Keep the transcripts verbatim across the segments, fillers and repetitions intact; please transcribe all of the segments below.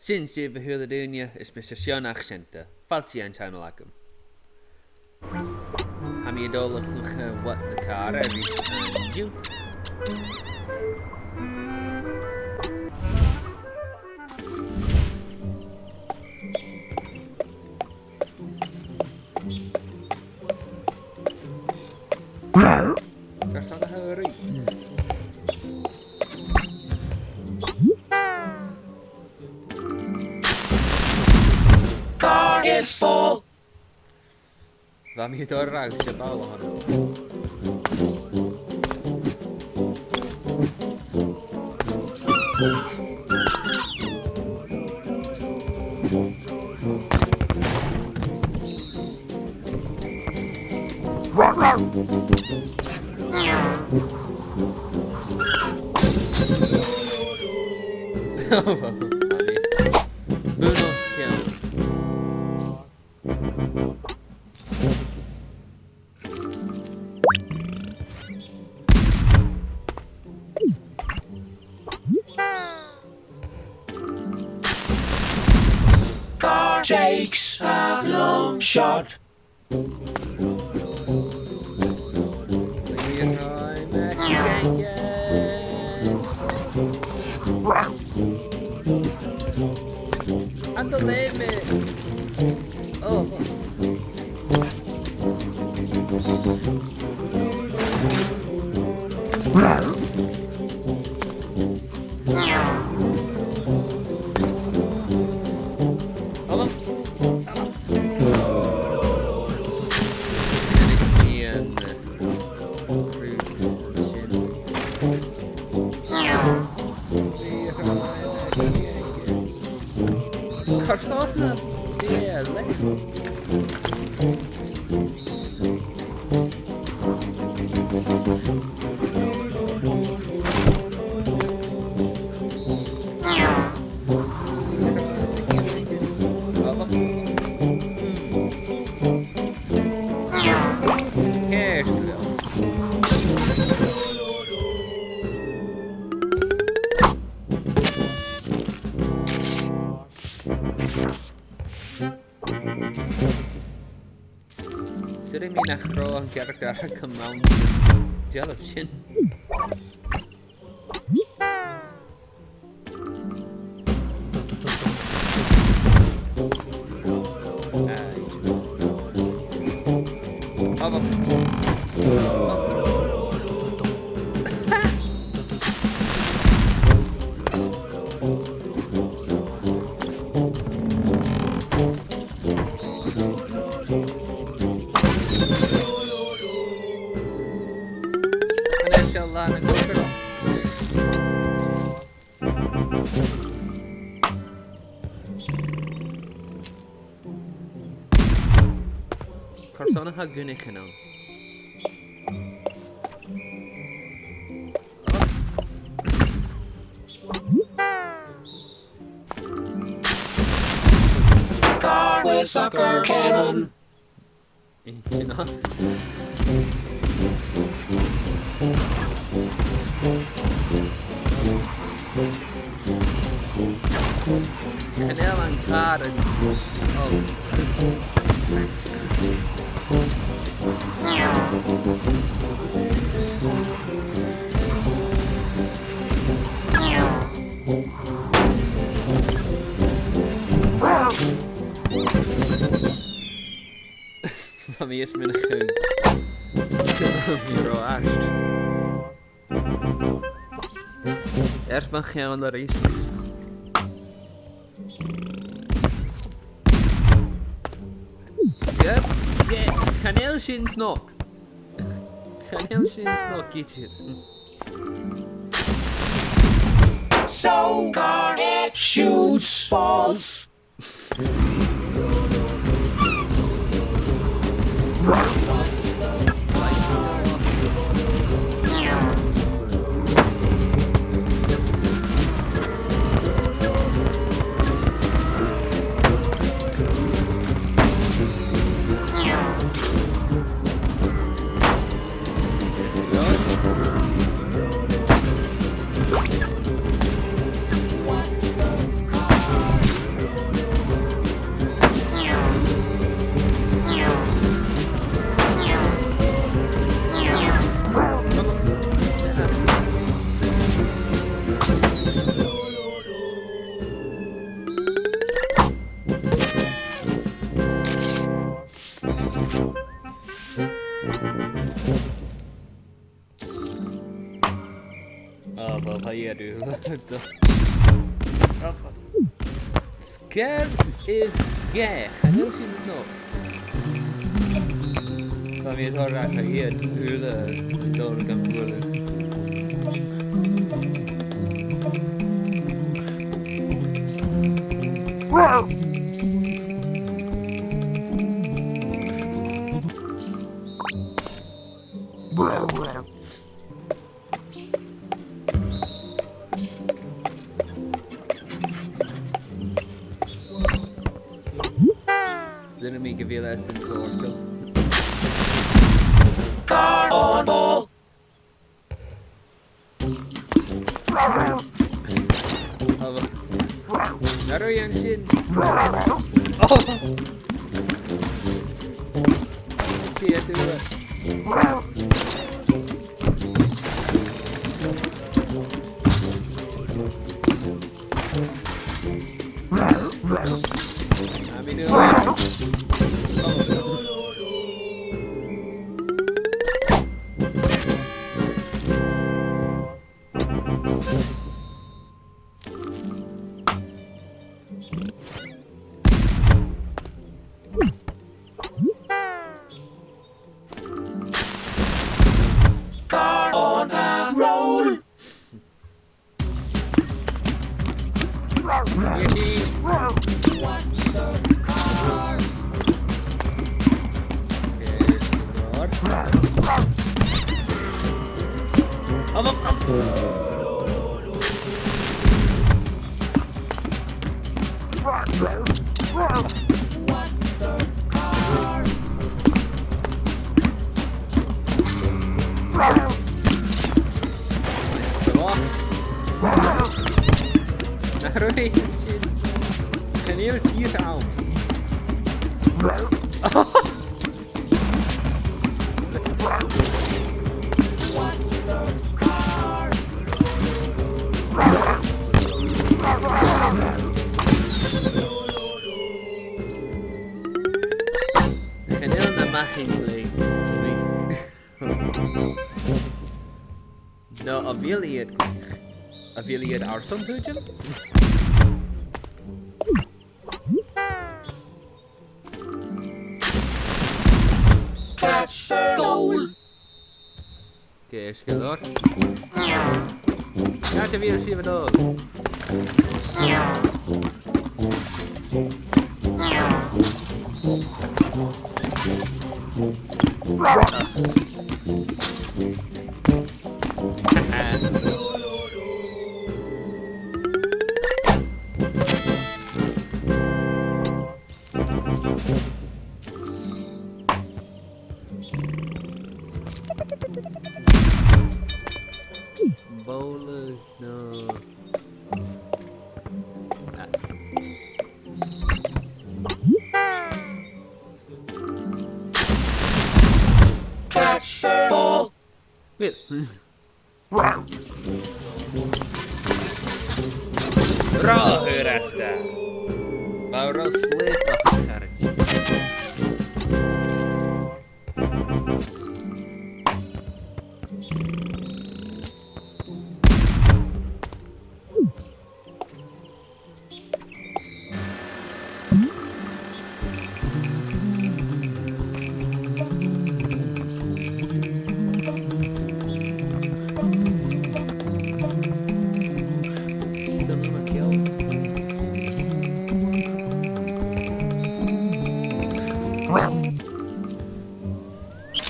Sin sibh, a h-uile duine, is mise Seán Accenta. Fàilte dhan channel agam. Tha mi a' dol a chluich, eh, What the Car a-rithist an-diugh. Carson a tha thu a' ruith? Car is full. Bha mi a' dol a ràdh 's e ball a th' ann. Bonus kill. Car takes a long shot. An do leum mi? Oh. Hello? Carson a bha e leum? Saoilidh mi nach robh an caractar agam ann an dealbh sin. Carson a tha gunnaichean ann? Car with sucker cannon. Enough. Chan eil an càr an... Oh. Bha mi a' smaoineachadh gu robh mi ro fhaisg. Air mo cheann a-rithist. Yep, yeah, chan eil sin snog. Chan eil sin snog idir. So car it shoots balls. Sgil is gach. Chan eil sin snog. Tha mi a' toirt a-mach iad uile a dhol gan bualadh. Saoilidh mi gu bheil e san còrdail. Tabh. Nach robh e an sin? Oh! Shit, dude. Let me do it. On a roll. Yippee! What the car? Okay, God. Up, up, up. What the car? Nach robh e sin? Chan eil tìr ann. Chan eil na machain le, le. No, a bheil iad, a bheil iad airson tuiteam? Catch the goal. Ceart gu leòr. Càit a bheil sibh a' dol? Bowler, no. Ah. Catch the ball. Well. Ro fhurasta. Bha e ro shlèite, a charaid.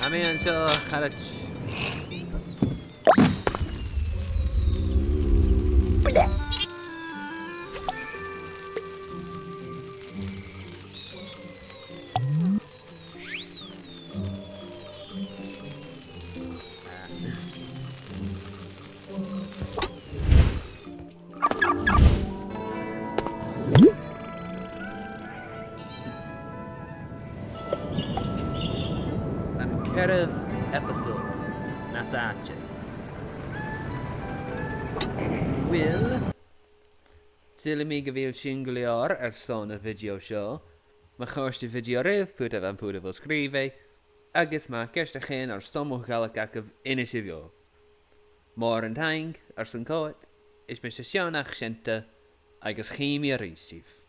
Tha mi an seo, a charaid. An ceathramh episode nas fhaide. Uill, saoilidh mi gu bheil sin gu leòr airson a' video seo. Ma chòrd a' video ribh, put am putan fo-sgrìobhaidh, agus ma tha ceist agaibh airson mo Ghàidhlig agaibh, innsibh dhomh. Mòran taing airson coimhead, is mise Seonach Seanta, agus chì mi a-rithist sibh.